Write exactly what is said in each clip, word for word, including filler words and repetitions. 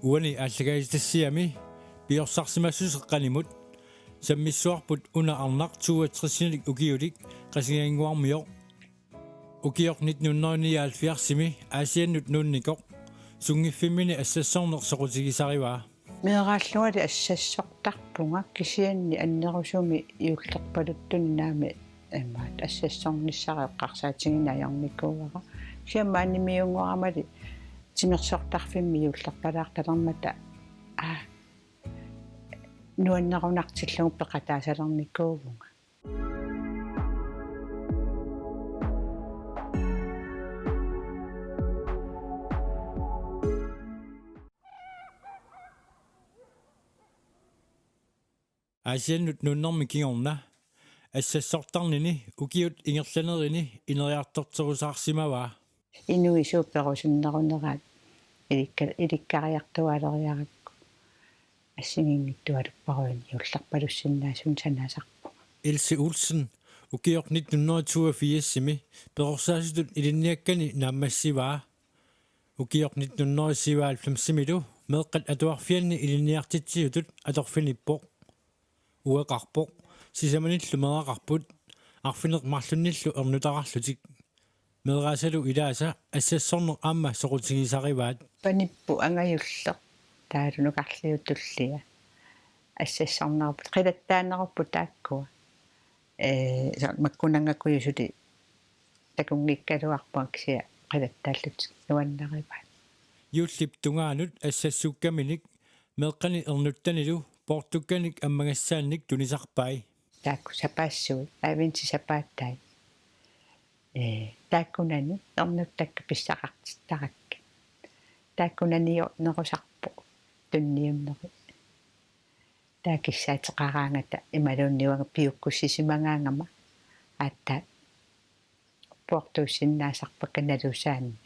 Uani aallakaatitassiami piorsarsimassuseq qanimut sammissuarput una arnaq toogtresinik ukiulik Qasigiannguarmioq. Ukioq nitten hundrede nioghalvfjerdsimi Aasiannut nuunnikoq sunngiffimmini assassorneq soqutigisarivaa. Meeraallungali assassortarpunga kisianni annerusumik juullerpaluttunik naamik imaat assassornissara eqqarsaatigineq ajornikuuara. Kisianni maanimiunngoramali timersortarfimmi juullerpalaartalermata aa nuannerunartillugu peqataasalernikuuvunga. Aasiannut nuunnermi kingorna assassortarnini ukiut ingerlanerini ineriartorterusaarsimavaa. Inuit suut perusunneruneraat ilikka-, ilikkariartuaaleriarakku assigiinngitsualupparujunik juullerpalussinnaasunik sanasarpunga. Else Olsen ukioq nitten hundrede toogfirsimi perorsaasutut ilinniakkani naammassivaa. Ukioq nitten hundrede syvoghalvfemsimilu meeqqat atuarfianni ilinniartitsisutut atorfinippoq. Ueqarpoq, sisamanillu meeraqarput, arfineq-marlunnillu ernutaqarlutik. Meeraasalu ilaasa assassorneq aamma soqutigisarivaat. Panipput angajulleq, taavalu nukarliup tullia. Assassornerupput, qilattaanerupput taakkua. Ee, so-, makkunanngakkujusuli takunngikkaluarpunga kisianni qilattaallutik nuannarivaat. Juullip tungaanut assassukkaminik meeqqani ernuttanilu poortukkanik ammagassaannik tunisarpai. Taakku sapaassuit, adventsip sapaatai. Ee, taakkunani ernuttakka pissaqartittarakkit. Taakkunaniornerusarpoq tunniunneri. Taava kissaateqaraangata imaluunniit uanga piukkussisimagaangama aatsaat poortuussinnaasarpakka nalusaannik.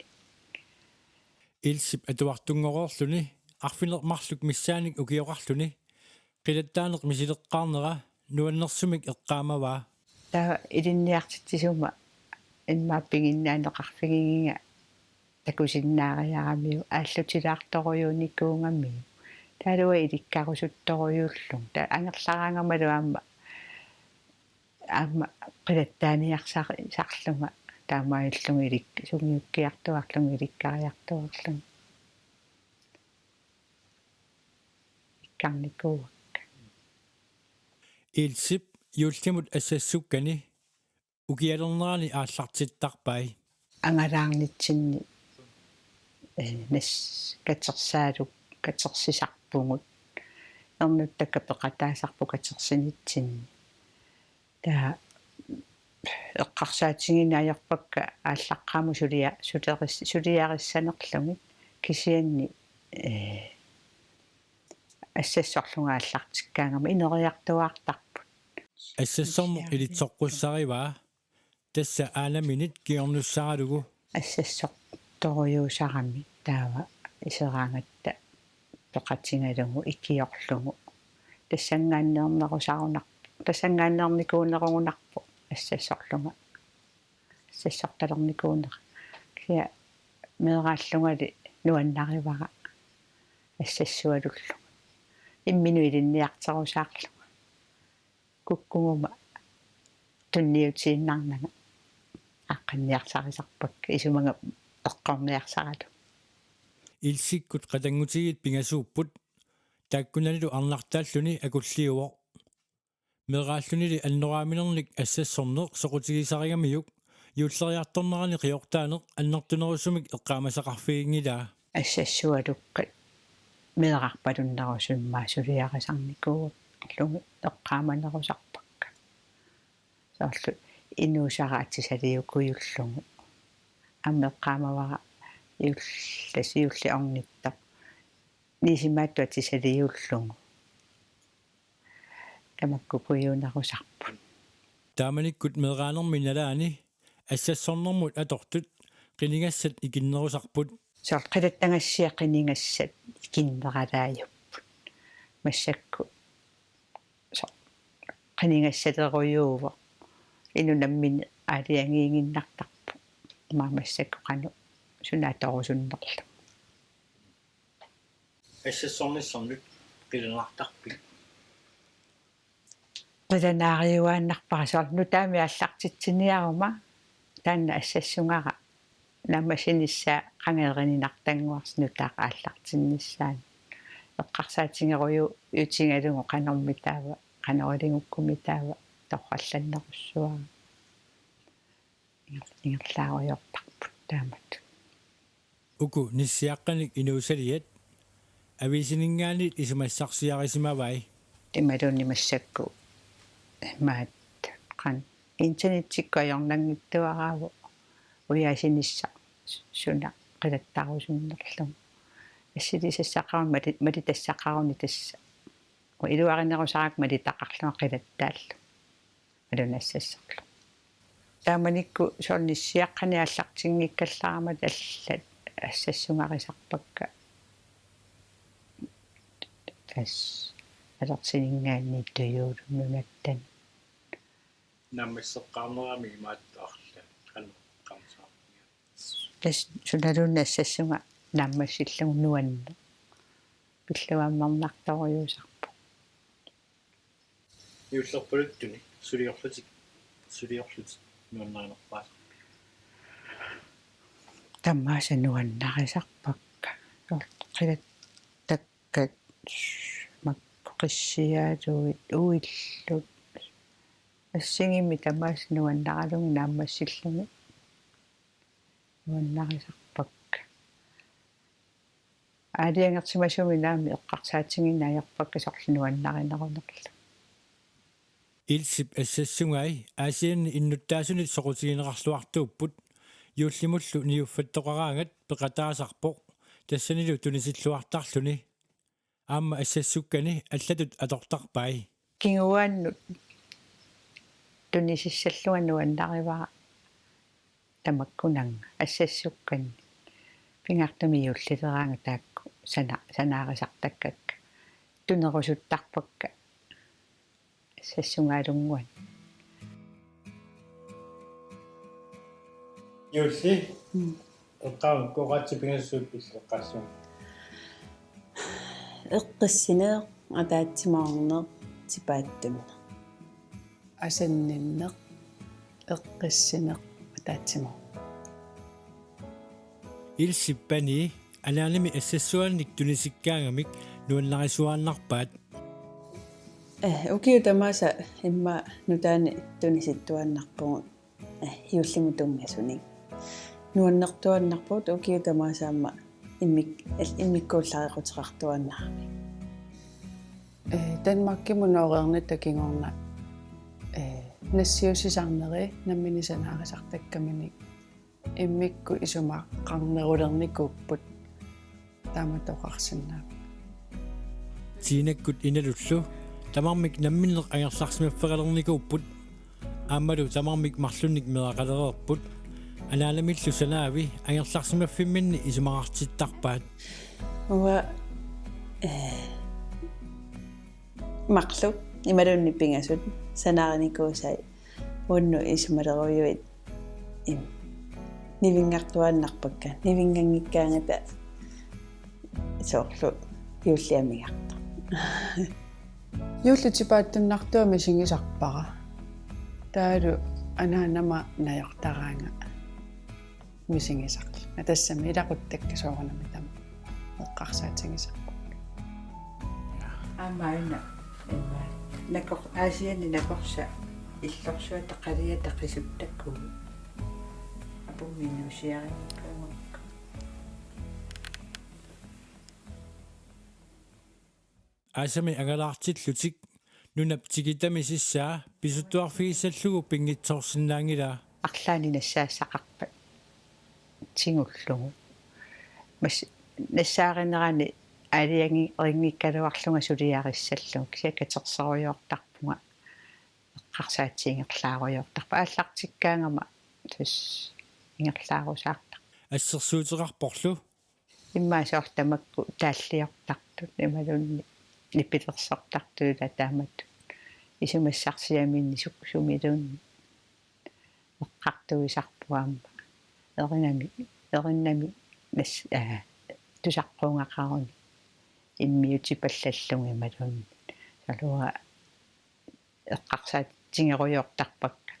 Elsep atuartunngoreerluni arfineq-marluk missaannik ukioqarluni qilattaaneq misileqqaarnera nuannersumik eqqaamavaa. Taava ilinniartitsisuma immaqa piginnaaneqarfigigiga takusinnaariaramiuk aallutilaartorujuunikuugamiuk. Taavalu uanga ilikkarusuttorujuullugu. Taava angerlaraangamalu aamma, aamma qilattaaniarsari-, sarlunga taamaalillunga ilik-, sungiukkiartuaarlunga ilikkariartuaarlunga. Ikkarnikuuakka. Elsep juullimut assassukkani ukialernerani aallartittarpai. Angalaarnitsinni, ee, nas-, katersaaluk, katersisarpugut. Ernuttakka peqataasarput katersinitsinni. Taava eqqarsaatigineq ajorpakka aallaqqaammut sulia-, suleris-, suliarissanerlugit kisianni, ee, assassorlunga aallartikkaangama ineriartuaartarput. Assassorneq ilitsoqqussarivaa, tassa aanaminit kingornussaralugu. Assassortorujuusarami taava iseraangatta peqatigalugu ikiorlugu. Tassanngaanneernerusarunarpoq. Tassanngaanneernikuunerugunarpoq assassorlunga. Assassortalernikuunera. Kisianni meeraallungali nuannarivara assassualullunga. Imminut ilinniarterusaarlunga. Kukkuguma tunniutiinnarnanga aaqqanniarsarisarpakka isumaga eqqorniarsaralugu. Elsekkut qatanngutigiit pingasuupput, taakkunanilu arnartaalluni akulliuvoq. Meeraallunili annoraaminernik assassorneq soqutigisarigamiuk juulleriartornerani qiortaaneq annertunerusumik eqqaamasaqarfiginngilaa. Assassualukkat meerarpalunnerusumik immaqa suliarisarnikuullugit eqqaamanerusarpakka. Soorlu inuusara atisaliukujullugu. Aamma eqqaamavara juull-, tassa juulli ornittoq. Nisimaattut atisaliullugu. Tamakku puiunerusarput. Taamanikkut meeraanermi nalaani assassornermut atortut qinigassat ikinnerusarput. Soorlu qilattagassiat qinigassat ikinneralaajupput. Massakkut so-, qinigassalerujuuvoq. Inuk nammineq aalajangiiginnartarpoq. Aamma massakkut qanoq suna atorusunnerlugu. Assassornissannut qilanaartarpit? Qilanaariuaannarpara soorlu nutaamik aallartitsiniaruma taanna assassungara naammassinissaa qanga erininartannguarsi nutaaq aallartinnissaanut. Eqqarsaatigerujuutigalugu qanormi taava, qanoq ilingukkumi taava torrallannerussuara. Inger-, ingerlaarujoortarput taamatut. Uku nissiaqqanik inuusaliat aviisininngaanniit isumassarsiarisimavai. Imaluunniit massakkut maat qan internettikkut ajornanngitsuaraavoq ujaasinissaq suna qilattarusunnerlugu. Assilisassaqaruni mali-, malitassaqaruni tassa. Iluarinerusarakkit malitaqarlunga qilattaallunga. Imaluunniit assassorlunga. Taamanikkut soorlu nissiaqqanik aallartinngikkallarama allat assassungarisarpakka. Tassa alersiningaanniit tujuullu nunatta. Naammasseqqaarnerami imaattoq arlaat qanoq qamsaarniat. Tassa sunaluunniit assassunga naammassillugu nuanneq. Pilluammarnartorujuusarpoq. Juullerpuluttuni suliorlutik, suliorlutik nuannarinerpaasarpit? Tamaasa nuannarisarpakka. Soorlu qilattakkat makku qissiaaluit uillut. Assigiimmik tamaasa nuannaralugit naammassillugit nuannarisarpakka. Aalajangersimasumik naamik eqqarsaatigineq ajorpakka soorlu nuannarinerunerlu. Ilsip assassungai Aasianni innuttaasunit soqutigineqarluartuupput, juullimullu niuffattoqaraangat peqataasarpoq, tassanilu tunisilluartarluni. Aamma assassukkani allatut atortarpai. Kinguaannut tunisissallunga nuannarivara tamakkunannga assassukkani. Pingaartumik juullileraangat taakku sana-, sanaarisartakkakka. Tunerusuttarpakka assassungaalunnguanik. Juulli. Mm. Eqqaamukku oqaatsit pingasut pilluaqqaassuunga. Eqqissineq, ataatsimoorneq, tipaattunneq. Asanninneq, eqqissineq, ataatsimoorneq. Ilsip Panii anaanami assassuaannik tunisikkaangamik nuannarisuaannarpaat. Eh, ukiut tamaasa immaqa nutaanik tunisittuaannarpugut, eh, juullimut tunngasunik. Nuannertuaannarpugut ukiut tamaasa aamma immik-, al-, immikkuullarequteqartuaannarami. Eh, Danmarkimut nooreernitta kingorna, eh, nassiussisarneri nammineq sanaarisartakkaminik immikkut isumaqarnerulernikuupput taamatut oqarsinnaapput. Tiinakkut Inalullu tamarmik namminneq angerlarsimaffigalernikuupput. Aammalu tamarmik marlunnik meeraqalereerput. Anaanamillu sanaavi angerlarsimaffimminni isumaqartittarpaat. Uanga, eh, marluk imaluunniit pingasut sanaarinikuusai uannut isumalerujuit im-, nivinngartuaannarpakka, nivinnganngikkaangata soorlu juulli amigartoq. Juulli tipaattunnartua misigisarpara. Taavalu anaanama najortaraanga misigisarlunga. Tassami ilaquttakka soorunami tamaat eqqarsaatigisarpakka. Aamma aana, imma, nakor-, Aasianni nakorsat illorsuata qaliata qisuttakkuupput. Apummi inuusiarinngikkaluarpakka. Aasami angalaartillutik nunap tikitami sissaa pisuttuarfigissallugu pinngitsoorsinnaanngilaa. Arlaannik nassaassaqarpat tigullugu. Mas-, nassaarinerani aalajangi-, rinngikkaluarlunga suliarissallugu. Kisianni katersorujoortarpunga, eqqarsaatigilaarujortarpoq. Aallartikkaangama tassa ingerlaarusaartarpoq. Assersuuteqarporlu. Immaqa soorlu tamakku taalliortartut, imaluunniit nipilersortartut ilaa taamatut. Isumassarsiaminni suk-, sumiluunniit eqqartuisarput aamma. Erinami, erinami nas-, aa, tusaqquugaqaruni. immiutipallallugit imaluunniit. Soorlu eqqarsaatigerujoortarpakka.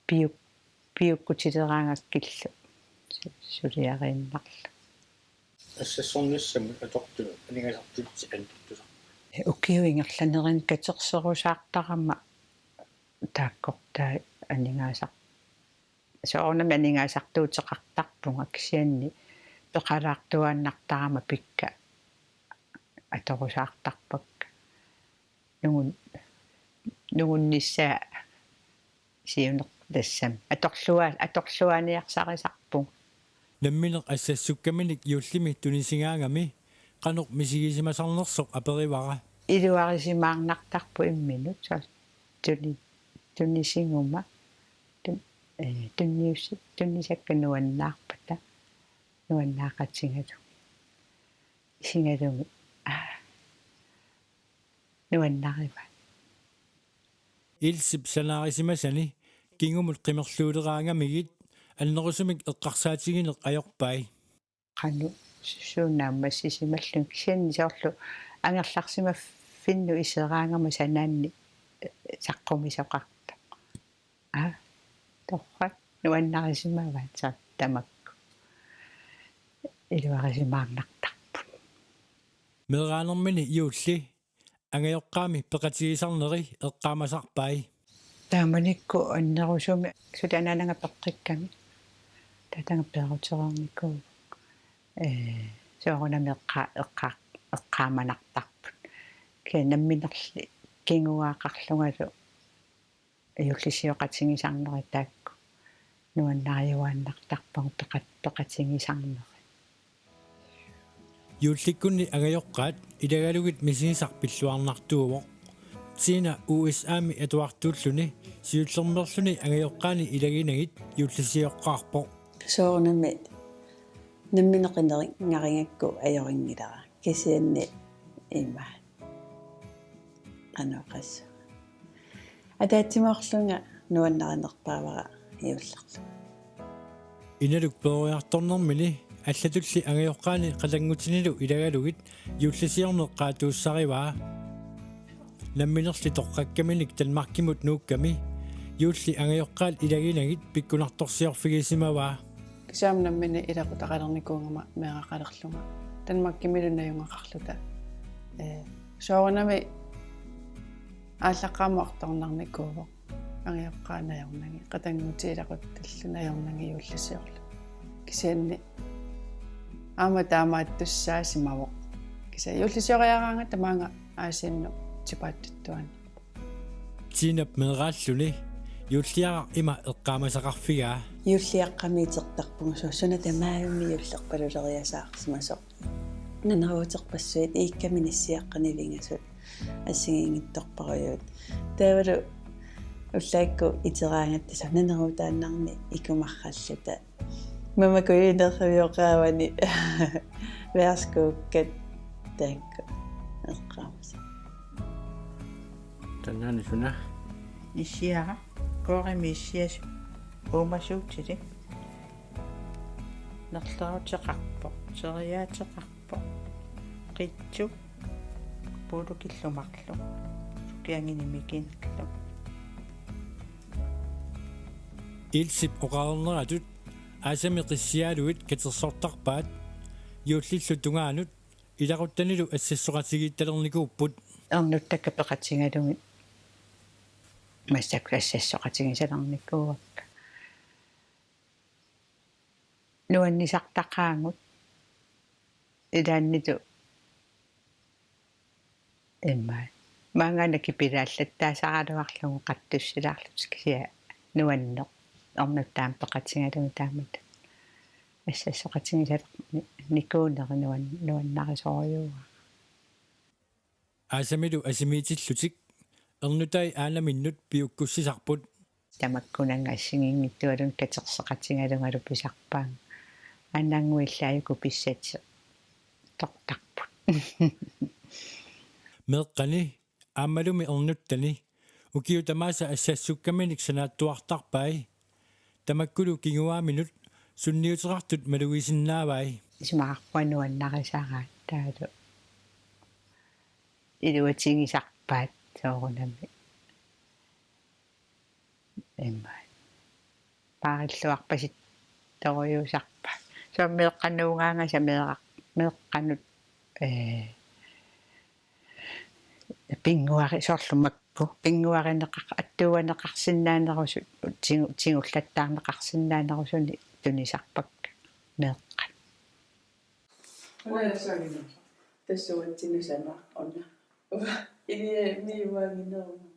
Piuk-, piukkutileraangakkillu su-, suliariinnarlugu. Assassornissamut atortunut aningaasartuutit annertusarput. Ukiup ingerlanerani katerserusaartarama taakkortaa aningaasar-, soorunami aningaasartuuteqartarpunga kisianni peqalaartuaannartarama pikka atorusaartarpakka. Nungun-, nungunnissaa siunertassam. Atorlua-, atorluaaniarsarisarpunga. Nammineq assassukkaminik juullimi tunisigaangami qanoq misigisimasarnersoq aperivara. Iluarisimaarnartarpoq imminut, soorlu tuni-, tunisiguma. Tun-, eh, tunniussi-, tunisakka nuannaarpata. Nuannaaqatigalugit. Isigalugit. Aa. Nuannarivaat. Ilsip sanaarisimasani kingumut qimerluuleraangamigit annerusumik eqqarsaatigineq ajorpai. Qanoq suut naammassisimallugit kisianni soorlu angerlarsimaffinnut iseraangama sanaanni, eh, saqqumisoqartoq. Aa, torrak nuannarisimavaat soorlu tamakku. Iluarisimaarnartarput. Meeraanermini juulli angajoqqaami peqatigisarneri eqqaamasarpai. Taamanikkut annerusumik suli anaanaga peqqikkami. Taataga peerutereernikuuvoq. Ee, soorunami eqqa-, eqqa-, eqqaamanartarput. Kisianni namminerli kinguaaqarlungalu juullisioqatigisarneri taakku nuannariuaannartarpagut peqat-, peqatigisarneri. Juullikkunni angajoqqaat ilagalugit misigisaq pilluarnartuuvoq. Tina U S A-mi atuartuulluni siullermeerluni angajoqqaani ilaginagit juullisioqqaarpoq. Soorunami nammineq qineqarigakku ajorinngilanga. Kisianni ima. Qanoq oqassaanga. Ataatsimoorlunga nuannarinerpaavara juullerlunga. Inaluk peroriartornermini allatulli angajoqqaani qatanngutinilu ilagalugit juullisiorneq qaatuussarivaa. Namminerli torrakkaminik Danmarkimut nuukkami juulli angajoqqaat ilaginagit pikkunartorsiorfigisimavaa. Kisianni nammineq ilaqutaqalernikuugama meeraqalerlunga. Danmarkimilu najugaqarluta. Ee, soorunami aallaqqaammut artornarnikuuvoq. Angajoqqaat najornagit, qatanngutit ilaquttallu najornagit juullisiorlugit. Kisianni aamma taamaattussaasimavoq. Kisianni juullisioriaraangata maanga Aasiannut tipaattuttuaannarpoq. Tinap meeraalluni juulliaraq ima eqqaamasaqarfigaa. Juulliaqqami itertarpunga, soorlu suna tamaavimmi juullerpaluleriasaarsimasoq. Naneruuterpassuit iikkami nassiaqqat nivingasut assigiinngitsorparujuit. Taavalu ullaakkut iteraangatta soorlu naneruutaannarnik ikumarralluta. Mama kujunerrivioqaavani værskuukkat taakku eqqaamasut. Taannaana suna? Issiara, koorimi issiasut uumasuutilik. Nerleruteqarpoq, teriaateqarpoq, qitsu, puulukillu marluk, sukianginik mikinillu. Ilsip oqarneratut aasami qissiaalugit katersortarpaat juullillu tungaanut ilaquttanilu assassoqatigiittalernikuupput. Ernuttakka peqatigalugit massakkut assassoqatigisalernikuuakka. Nuannisartaqaagut ilaannilu immaqa. Maangaana kipilaallattaasaraluarlugu qatsussilaarlutik kisianni nuanneq. Ernuttaaq peqatigalugit taamatut. Assassoqatigisalernikuuneri nuan-, nuannarisorujussuuara. Aasamilu asimiitillutik ernutai aanaminnut piukkussisarput. Tamakkunannga assigiinngitsualuunniit katerseqatigalungalu pisarpaannga. Aanaannguit illaajuku pissatik tortarput. Meeqqani aammalumi ernuttani ukiut tamaasa assassukkaminik sanaattuartarpai. Tamakkulu kinguaaminut sunniuteqartut malugisinnaavai. Isumaqarpunga nuannarisaraat. Taavalu iluatigisarpaat soorunami. Immaqa paarilluarpasittorujussuusarpaat. Soorlu meeqqanuugaangasa meeqqanut, ee, pinnguari-, soorlu makku pinnguarineqar-, attuuaneqarsinnaanerusut, tigu-, tigullattaarneqarsinnaanerusuni tunisarpakka meeqqat. Tassa uatsinnut sanaaq una. Ilia miuaangineruma.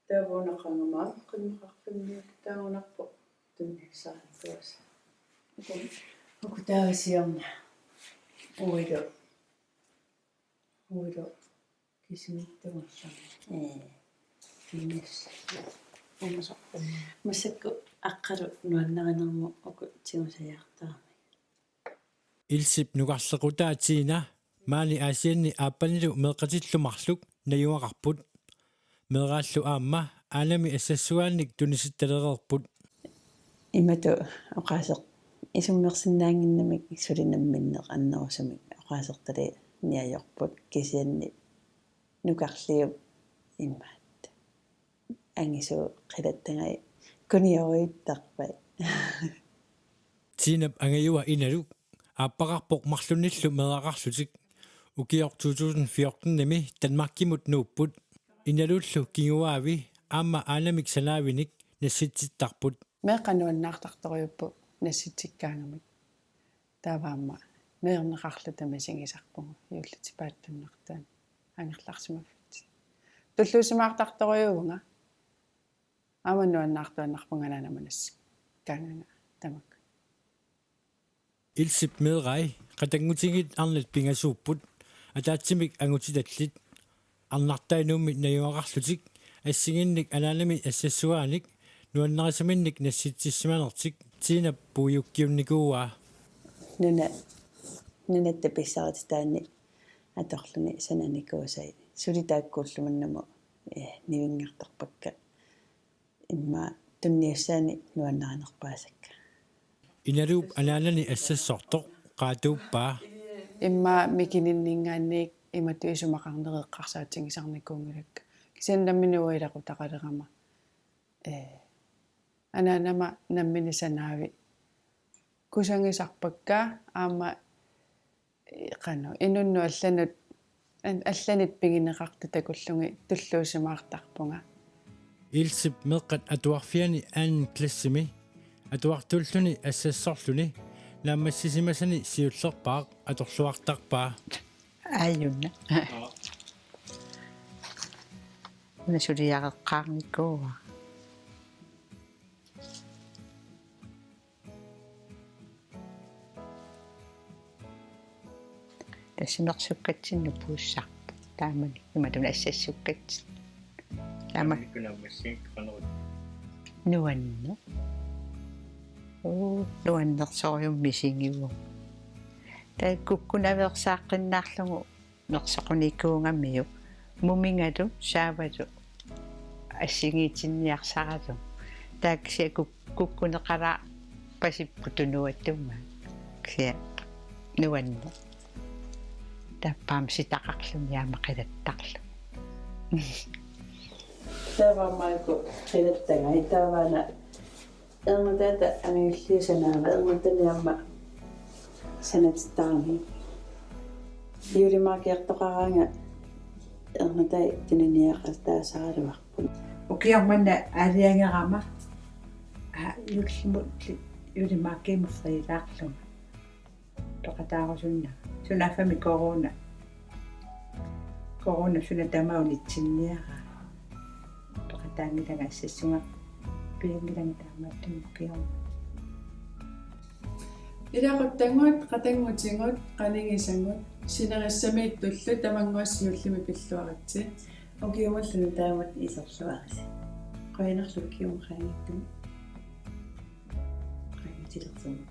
Taava una qanga maani qimmeqarfimmi taangunarpoq tunniussaanikuusoq. Uku taava siorna. Uilu. Uilu. Kisimiittumassaaq. Ee. Kimis. Umasarpunga. Massakkut aqqalu nuannarinermut uku tigusajaartaramik. Ilsip nukarlequtaa Tina maani Aasianni aappanilu meeqqatillu marluk najugaqarput. Meeraallu aamma aanami assassuaannik tunisittalereerput. Imatut oqaaseq isummersinnaannginnamik suli namminneq annerusumik oqaasertalineq ajorput kisianni nukarliup imaattoq. Angisuut qilattangai kuniorujuttarpai. Tinap angajua Inaluk aappaqarpoq marlunnillu meeraqarlutik. Ukioq to tusind fjorten-imi Danmarkimut nuupput. Inalullu kinguaavi aamma aanamik sanaavinik nassitsittarput. Meeqqat nuannaartartorujuupput nassitsikkaangamik. Taava aamma meerneqarluta misigisarpugut juullip tipaattunnartaani angerlarsimaffittut. Tulluusimaartartorujuuvunga. Aamma nuannaartuaannarpunga anaanama nassikkaanganga tamakku. Ilsip meerai qatanngutigiit arnat pingasuupput, ataatsimik angutitallit. Arnartai Nuummi najugaqarlutik assigiinnik anaanami assassuaanik nuannarisaminnik nassitsissimanertik Tinap puiukkiunnikuuaa. Nuna, nunatta pissarititaanni atorluni sananikuusai. Suli taakkuulluminnamut, eh, nivinngartarpakka. Immaqa tunniussaannik nuannarinerpaasakka. Inaluup anaanani assassortoq qaatuuppaa. Immaqa mikininninngaanniit imatut isumaqarneq eqqarsaatigisarnikuunngilakka. Kisianni nammineq uanga ilaqutaqalerama. Ee, anaanama nammineq sanaavi. Kusagisarpakka aamma, ee, qanoq inunnut allanut, an-, allanit pigineqartut takullugit tulluusimaartarpunga. Ilsip meeqqat atuarfianni anden klassimi atuartuulluni assassorluni naammassisimasani siullerpaaq atorluartarpaa. Aajuna. Una suliareqqaarnikuuara. Tassa mersukkatsinnut puussarput. Taamani imatut assassukkatsinnik. Taama. Taamanikkut naammassigakkit qanoq? Nuanneq. Uu, nuannersorujussuarmik misigivugut. Taava kukkunaveersaaqqinnaarlugu mersoqunikuugamiuk mumigalu saavalu assigiitinniarsaralugu. Taava kisianni kuk-, kukkuneqalaarpasipput tunuatungaa. Kisianni nuanneq. Taava bamsitaqarluni aamma qilattarluni. Taava aamma uku qilattangai taavaana Ernutaata angajulliup sanaava, ernuttani aamma sanatittarami. Juulimaakkiartoqaraanga ernutai tuniniaqartaasaraluarput. Ukioq manna aalajangerama, aa, juullimut juulimaakkiimut friilaarlunga. Peqataarusunnanga. Sunaaffami corona. Corona suna tamaat unitsinniaraa. Peqataanngilanga assassuga. Pianngilanga taamaattumik ukioq. Ilaquttagut, qatanngutigut, qanigisagut, sinerissamiittullu tamannguassi juullimi pilluaritsi. Ukiumullu nutaagut iserluarisi. Qujanarlu ukiumut qaangiuttumi. Qaangiutilersugut.